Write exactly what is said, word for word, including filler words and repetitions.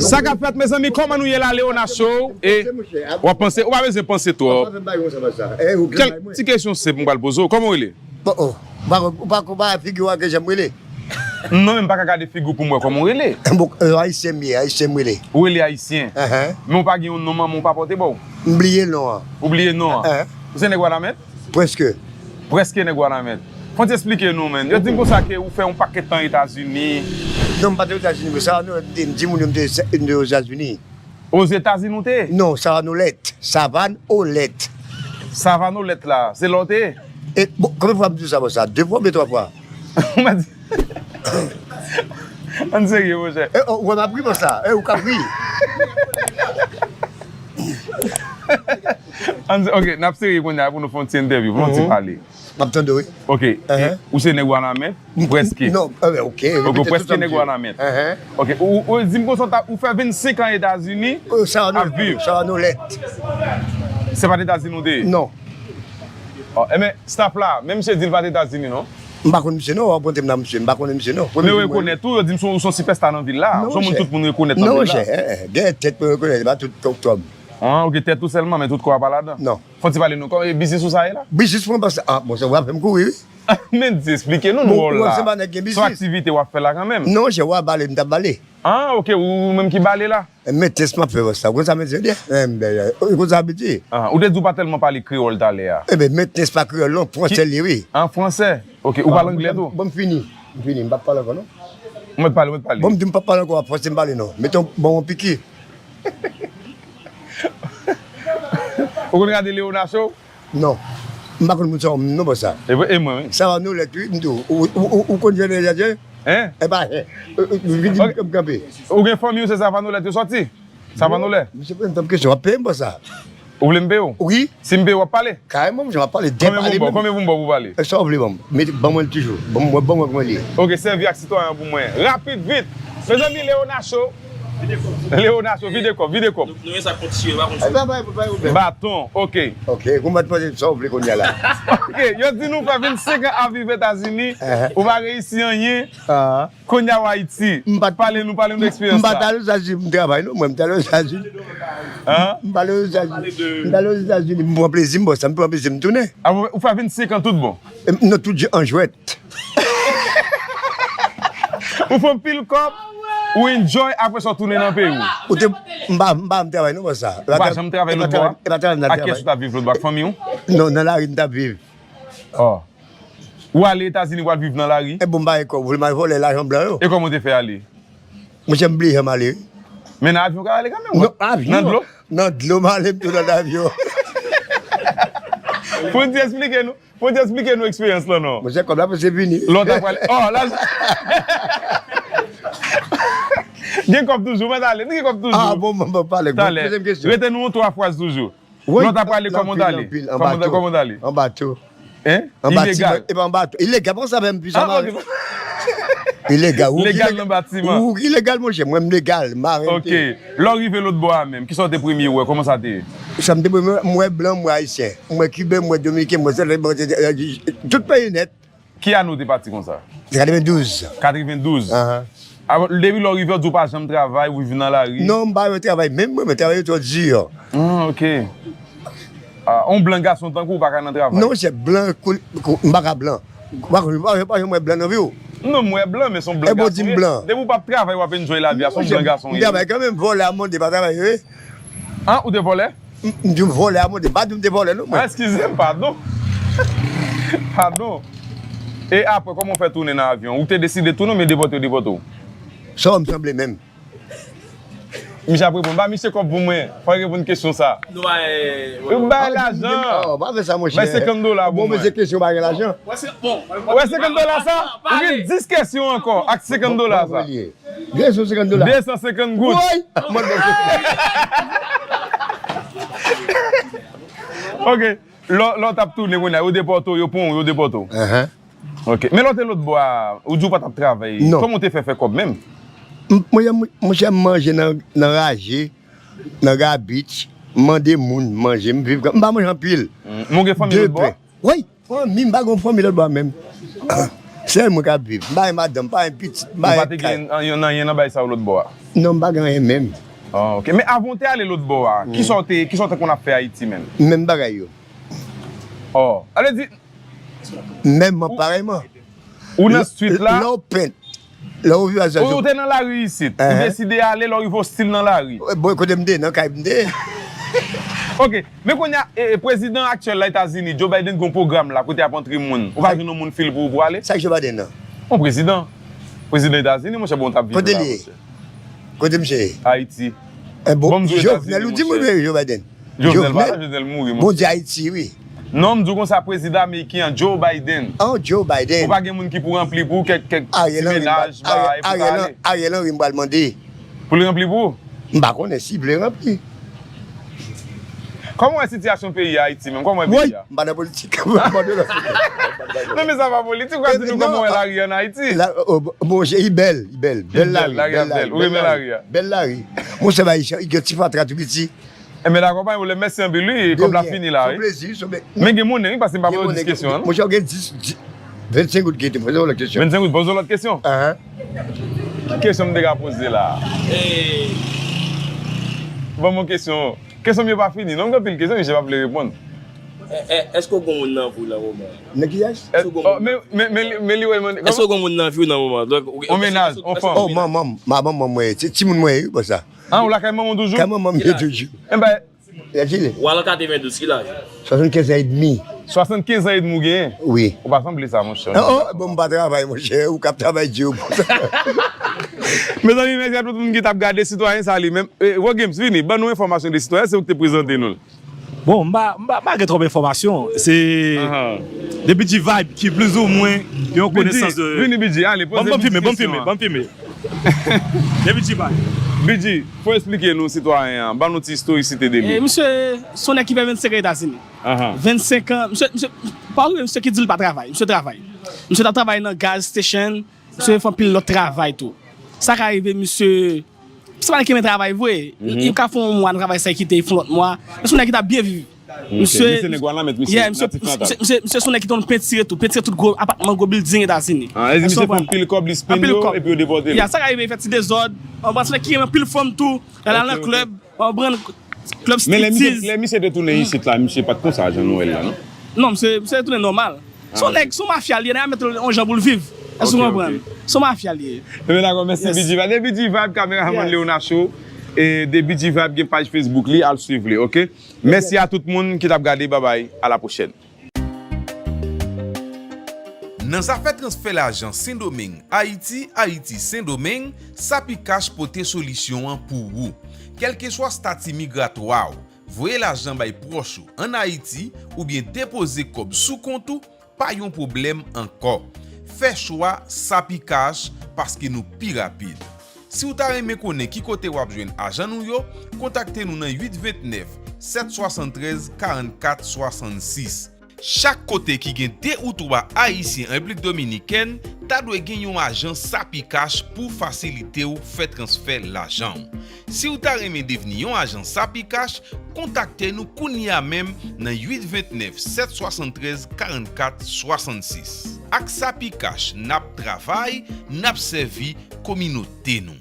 Sa k ap fèt, mezanmi, kòman nou ye la, Léonard Show? E w ap panse, ou pa bezwen panse twòp. Kèk ti kesyon senp m pral poze w. Kòman w rele? Oh, oh. Ou pa, ou pa, ou pa figi w a ke jan m rele? Non, men m pa ka gade figi w pou m wè kòman w rele. Bon, euh, Ayisyen m ye, Ayisyen m rele. Ou rele Ayisyen? Ahan. Men w pa gen yon non manman w pa pote ba w? M bliye non an. Ou bliye non an? Ahan. Ou se nèg Wanament? Prèske. Prèske nèg Wanament. Fò w ti eksplike nou, menn. Yo di m konsa ke ou fè yon pakèt tan Etazini. Non, m pa t Etazini, men sa, non, m te, m di moun yo m te, m te Etazini. Ozetazini ou te ye? Non, Savanolèt. Savanolèt. Savanolèt la, se la w te ye? E, bon, konbyen fwa m di w sa, bon, sa? De fwa oubyen twa fwa? Ou pa di. Ann serye, monchè. E, oh, ou wè m ap ri, bon, sa. E, ou k ap ri. Ann, ok, n ap serye kounye a pou nou fè yon ti entèvyou, pou nou ti pale. M ap tande w, wi. Ok, e, ou se nèg Wanament? Prèske. Non, eh ben, ok. Ok, ou prèske nèg Wanament. Ok, ou, ou di m konsa, ou fè vennsenk an Etazini, ap viv. Savanolèt. Se pa t Etazini ou te ye? Non. Oh, enben, staff la, men misye di l pa t Etazini, non? M pa konn misye, non, w ap montre m nan misye, m pa konnen misye, non. Men yo rekonèt ou, yo di m se yon, se yon sipèsta nan vil la. Ou se yon moun tout moun rekonèt nan vil la. Non, monchè, eh, eh, gen tèt pou yo rekonèt, se pa tout oktòb. Ah, ok, tèt ou sèlman, men tout kò a pa ladan? Non. Fò w ti pale nou, kò, e biznis ou sa ye la? Biznis mwen, paske, ah, bon, sa w ap fè m kouri, wi. Men di, eksplike nou, nou wè w la. Bon, ou wè se pa nèg gen biznis. Se yon aktivite w ap fè la kanmenm. Non, monchè, w ap bale, m t ap bale. Ah, ok, ou, ou menm ki bale la? E mentnans m ap fè wè sa. Ou konn sa mentnans vle di? Ou konn sa vle di? Ah, ou te di w pa tèlman pale kreyòl talè a. Enben, mentnans pa kreyòl, non, fransè l ye, wi. An fransè? Ok, ou pale anglè tou? Bon, m fini. M fini, m p ap pale ankò, non. Ou mèt pale, ou mèt pale. Bon, m di m p ap pale ankò, w ap fòse m pale, non. Mete yon, ban m yon piki. Ou konn gade Léonard Show? Non. M pa konn moun sa yo, non, bon sa. E, e mwen, wi. Savanolèt, wi, m di w. Ou, ou, ou, ou konn jwenn Jèjè? Hein? E pa, hein. Ou, ou, ou vin di m kanpe. Ou gen fanmi ou se Savanolèt yo sòti? Savanolèt? Misye poze m tanp kesyon, w ap peye m pou sa. Ou vle m peye w? Wi. Si m peye w, w ap pale? Kareman, monchè, m ap pale. Konbyen pou m ba w? Konbyen pou m ba w pou pale? E sa w vle ban m? Mete, ban mwen l toujou. Ban mwen, ban mwen kòman l ye. Ok, sèvi ak sitwayen an pou mwen. Rapid, vit. Mezanmi, Léonard Show. Léonard Show, vide kòb, vide kòb. Nou, nou wè sa k konn siye, pa konn siye. Baton, ok. Ok, kòman w panse sa w vle kounye a la? Ok, yo di nou fè vennsenk an ap viv Etazini, ou pa reyisi anyen. Kounye a w Ayiti. Pale nou, pale nou de eksperyans la. M pa t al Ozetazini, m travay, non, mwen, m t al Ozetazini. Hein? M pa t al Ozetazini. M t al Ozetazini, m pran plezi m, bon, sa m pran plezi m tounen. Ah, ou fè vennsenk an tout bon? E, non, tout je-, an jwèt. Ou fè anpil kòb, ou enjoy, apre sa w tounen nan peyi w. Ou te, m pa, m pa, m travay non, konsa. Ou pa janm travay lòt bò a? E pa travay, m t ap travay. Ak kiyès ou t ap viv lòt bò a? Ak fanmi w? Non, nan lari m t ap viv. Oh. Ou ale Etazini, ou al viv nan lari? E bon, m pa gen kòb, ou vle m al vòlè lajan blan yo? E kòman w te fè ale? Monchè, m bliye jan m ale, wi. Men nan avyon w ka ale kanmenm? Non, avyon. Nan dlo? Nan dlo m ale, m tou nan avyon. Fò w di eksplike nou, fò w di eksplike nou eksperyans lan, non. Monchè, kòb la prese fini. Lè w ta prale, oh, la. Gen kòb toujou, mwen ale, nou gen kòb toujou. Ah, bon, bon, bon, pale, bon, poze m kesyon. Rete nou yon twa fraz toujou. Lè w ta prale, kòman w t ale? Kòman w t ale? An bato. Hein? Ilegal. E pa an bato. Ilegal, bon, sa fè m pi sa mare. Ilegal. Legal nan batiman. Ou ilegal, monchè. Mwen, m legal. M pa renmen. Ok. Lè w rive lòt bò a menm, kisa w te premye wè? Kòman sa te ye? Sa m te premye wè, m wè blan, m wè ayisyen. M wè kiben, m wè dominiken, m wè tout peyi nèt. Ki ane w te pati konsa? Katrevendouz. Katrevendouz. Ahan. Depi lè w rive, w di w pa janm travay, ou viv nan lari? Non, m pa janm travay menm, mwen, men travay yo twò di. Ah, ok. Ah, yon blan gason tankou w pa ka nan travay? Non, monchè, blan, kou, kou, m pa ka blan. Ou pa konn, ou pa, ou pa janm wè blan nan vi w? Non, m wè blan, men se yon blan gason w ye. Depi w p ap travay, w ap enjoy lavi a, se yon blan gason w ye. M travay kanmenm, vòlè a mande pa travay, wi. Ah, ou te vòlè? M, m di w vòlè a mande, m pa di w m te vòlè non, mwen. Ah, eskize m, padon. Padon. E apre, kòman w fè tounen nan avyon? Ou te deside tounen oubyen depòte yo depòte w? Sa w m sanble menm? Misye ap reponn, ba misye kòb pou mwen. Fò l reponn kesyon sa. Nou pa, eh, ou bay lajan. Oh, pa fè sa, monchè. Bay senkant dola pou mwen. Bon, men se kesyon pa gen lajan. Wè, se, bon, wè, senkant dola sa? Ou gen dis kesyon ankò ak senkant dola sa. Gen sou senkant dola. De san senkant goud. Woy! Ok. Lè, lè w t ap tounen kounye a, yo depòte w, yo pran w, yo depòte w. Ok. Men lè w te lòt bò a, ou di w pa t ap travay. Non. Kòman w te fè fè kòb menm? M, mwen, mwen, monchè, m manje nan, nan raje, nan gabich, m mande moun manje, m viv, m pa manje anpil. Mm. Men w gen fanmi lòt bò a? Wi. Fanmi, m pa gen fanmi lòt bò a menm. Sèl mwen k ap viv. M pa gen madanm, m pa gen pitit, m pa gen kay. Ou pa te gen anyen nan bagay sa yo lòt bò a? Non, m pa gen anyen menm. Ah, ok. Men avan w te ale lòt bò a, kisa w te, kisa w te konn ap fè Ayiti menm? Menm bagay yo. Oh, ale di, menm parèyman. Ou nan street la? Lè w pent, lè w viv a Ou, ou te nan lari isit. Ou deside ale, lè w rive w still nan lari. Bon, kote m te, nan kay m te. Ok, men kounye a, e, e, prezidan aktyèl la Etazini, Joe Biden, gen yon pwogram la kote y ap antre moun. Ou pa jwenn yon moun fil pou, pou ale? Sa k Joe Biden nan? Yon prezidan. Prezidan Etazini, monchè, bon, t ap viv la, monchè. Kote li ye? Kote misye ye? Ayiti. Eh, bon, Jovenel, ou di m, monchè, Joe Biden. Jovenel pa la, Jovenel mouri, monchè. Bondye Ayiti, wi. Non, m di w konsa, prezidan ameriken an, Joe Biden. Oh, Joe Biden. Ou pa gen moun ki pou ranpli pou ou, kèk, kèk ti mennaj, bagay pou ta ale. Ariel Henry m pral mande. Pou l ranpli pou ou? M pa konnen si l vle ranpli. Kòman w wè sitiyasyon peyi a, Ayiti menm? Kòman w wè peyi a? M pa nan politik. M pa nan politik. Non, men sa pa politik, w ka di nou kòman w wè lari an Ayiti. Monchè, li bèl, li bèl. Bèl lari, bèl lari. Ou renmen lari a? Bèl lari. Monchè, ba li gen ti fatra tou piti. Enben dakò, pa gen pwoblèm. Mèsi anpil, wi. Kòb la fini la, wi. Men gen monnen, wi, paske m pa poze w dis kesyon an, non? Monchè, w gen dis, dis, vennsenk goud ki te poze w lòt kesyon. Vennsenk goud, poze w lòt kesyon. Ki kesyon m te ka poze la? Ban m yon kesyon. Kesyon m yo pa fini, non? M gen anpil kesyon, men misye pa vle reponn. Èske w gen moun nan vi w nan moman an? Nan kiyès? Èske w gen moun nan vi w nan moman an? On mennaj, on fanm. Oh, manman m, manman m, mwen, se timoun mwen, wi, bon sa. Ah, ou lakay manman w toujou? Kay manman m ye toujou. Enben, w al an katrevendouz, ki laj ou? Swasannkenz an edmi. Swasannkenz an edmi w genyen? Wi. Ou pa sanble sa, monchè. Oh, oh, bon, m pa travay, monchè. Ou k ap travay di yo konsa. Mezanmi, mèsi a tout moun ki t ap gade Sitwayen sa li menm. Eh, Rogames, vini, ban nou enfòmasyon de Sitwayen, se ou ki te prezante nou l. Bon, m pa, m pa, m pa gen twòp enfòmasyon. Se de B G Vibe ki plizoumwen gen yon konesans de. Vini, B G, ale, poze Miss kesyon an. Ban m filme, ban m filme, ban m filme. De B G Vibe. B G, fò eksplike nou sitwayen an, ban nou ti istorisite de li. Eh, misye, se yon nèg ki fè vennsenk an Etazini. Vennsenk an, misye, misye, pa okipe misye ki di l pa travay, misye travay. Misye t ap travay nan gas station, misye fè anpil lòt travay tou. Sa ka rive, misye, se pa nèg ki renmen travay vre. Li ka fè yon mwa nan travay sa, li kite, li fè yon lòt mwa. Men se yon nèg ki t ap byen viv. Misye, yeah, misye, misye, misye, misye se yon nèg ki konn pentire tou, pentire tout gwo apatman, gwo building Etazini. Ah, misye fè anpil kòb, li spend yo, epi yo depòte l. Yeah, sa ka rive, li fè ti dezòd. Ou konprann, se nèg ki renmen anpil fanm tou, l al nan klèb, ou konprann, klèb striptease. Men lè misye, lè misye te tounen isit la, misye pa t konsa jan nou wè l la, non? Non, misye, misye te tounen nòmal. Se yon nèg, se yon mafya li ye, nèg la mete l yon jan pou l viv. Èske w konprann? Se yon mafya li ye. Enben dakò, mèsi B G Vibe. De B G Vibe, kameramann Leona Show. E de B G Vibe gen paj Facebook li, al swiv li, ok? Mèsi a tout moun ki t ap gade, babay, a la pwochèn. Nan zafè transfè lajan Sendomeng, Ayiti, Ayiti, Sendomeng, Sapicash pote solisyon an pou ou. Kèlkeswa estati migratwa w, voye lajan bay pwòch ou ann Ayiti oubyen depoze kòb sou kont ou pa yon pwoblèm ankò. Fè chwa Sapicash paske nou pi rapid. Si w ta renmen konnen ki kote w ap jwenn ajan nou yo, kontakte nou nan uit vennèf, sèt swasanntrèz, karannkat swasannsis. Chak kote ki gen de ou twa Ayisyen an Repiblik Dominikèn ta dwe gen yon ajan Sapicash pou fasilite w fè transfè lajan w. Si w ta renmen devni yon ajan Sapicash, kontakte nou kounye a menm nan uit vennèf, sèt swasanntrèz, karannkat swasannsis. Ak Sapicash, n ap travay, n ap sèvi kominote nou.